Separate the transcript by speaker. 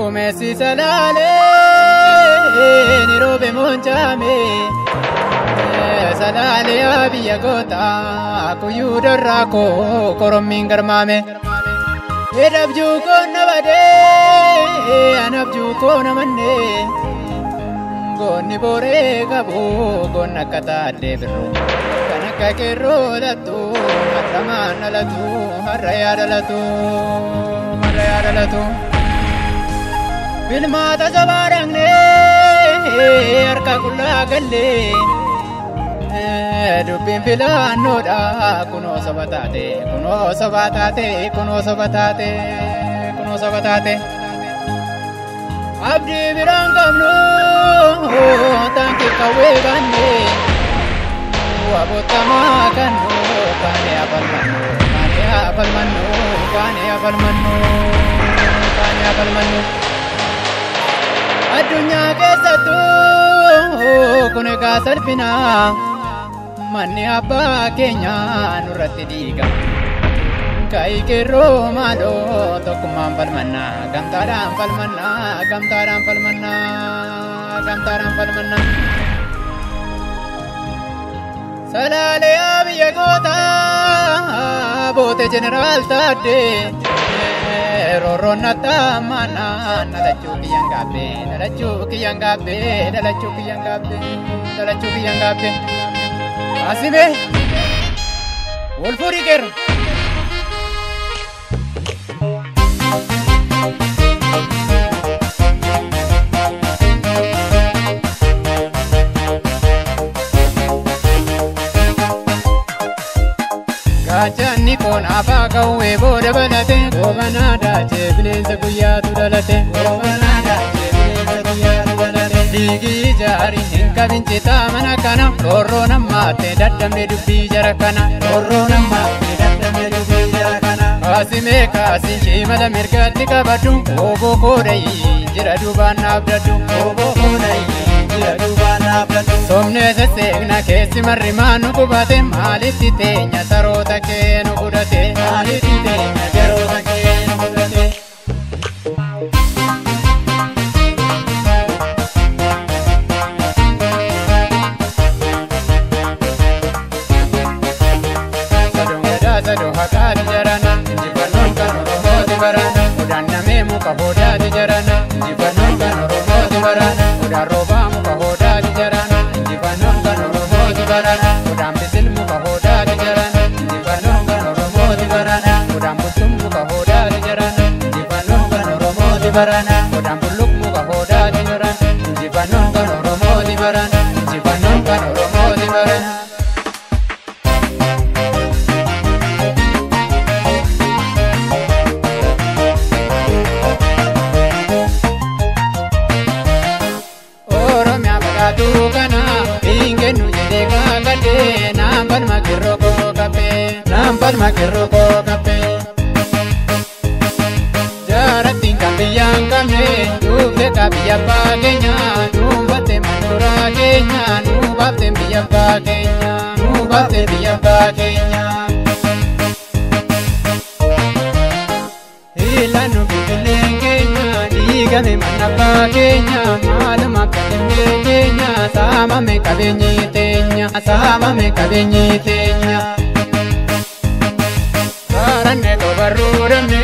Speaker 1: Duumessi salaalee ni roobe moncaame salaalee biyya gootaa kuyyuu dorraa koo korommiin garmaame. Edabjuu koo na badee anabjuu koo na mannee goonni booree qabu goonni akka taaddee birruu kan akka qeerroo lattu har'a maan dhalatu har'a yaadalatu har'a yaadalatu. Filmaata sabaa dhaqnee harka qullaa gallee dubbiin filannoodha kunoo soba taate kunoo soba taate kunoo soba taate kunoo soba taate. Abdii biraan qabnu taankii qawwee baanne wabottamaa kannu kaanee afalmannu kaanee afalmannu kaanee afalmannu kaanee afalmannu. Addunyaa keessattuu kun egaa salphina manni abbaa keenyaa nurratti diiga. Ka'i qeerroo maaloo tokkummaan falmannaa gamtaadhaan falmannaa gamtaadhaan falmannaa gamtaadhaan falmannaa. Salaalee biyya gootaa boote jeneraal Taaddee roorroon nattaammanaa dhalachuu kiyyaan gaabbee dhalachuu kiyyaan gaabbee dhalachuu kiyyaan gaabbee dhalachuu kiyyaan gaabbee. Asimee wal fuudhii qeerroo. Gaachanni koon afaa qawwee booda balate goobanaa daachee bineensa guyyaatu dhalate. Goobanaa daachee bineensa guyyaatu dhalate. Dhiigii jaarii hin qabin citaa mana kana roorroo nammaattee dadhabne dubbii jara kana. Roorroo nammaattee dadhabne dubbii jara kana. Kaasimee kaasiin shimala mirgaatti qabadhu obbo koodayii jira duubaan dhaabdadhu. Obbo koodayii jira duubaan dhaabdadhu. Somnee sesseegna keessi marri maanu qubate maalitti teenya saroota kee nu godhate maalitti teenya saroota kee nu godhate. Sadoon gadaa sadoo haqaati jarana injifannoon kan Oromooti barana odaan namee muka hoodaati jarana injifannoon kan Oromooti barana odaan roobaa muka hoodaati jarana injifannoon kan Oromooti barana odaan bisil muka hoodaati jarana injifannoon kan Oromooti barana odaan bultum muka hoodaati jarana injifannoon kan Oromooti barana odaan bulluq muka hoodaati jarana injifannoon kan Oromooti barana injifannoon kan Oromooti barana. Oromiyaa badhaatuu kana hin kennu jedhee kaakadhee naan falma qeerroo koo kaffee naan falma qeerroo koo kaffee. Jaarattiin kan biyya hin qabne dhuufte ka biyya abbaa keenya dhuunfatte manduraa keenya nuu baafte biyya abbaa keenya nuu baafte biyya abbaa keenya. Ilaannu finfinneen keenya diigame mana abbaa keenya maaluma qabeenyi keenya saamame qabeenyi teenya saamame qabeenyi teenya. Baranne tobarruu dhabne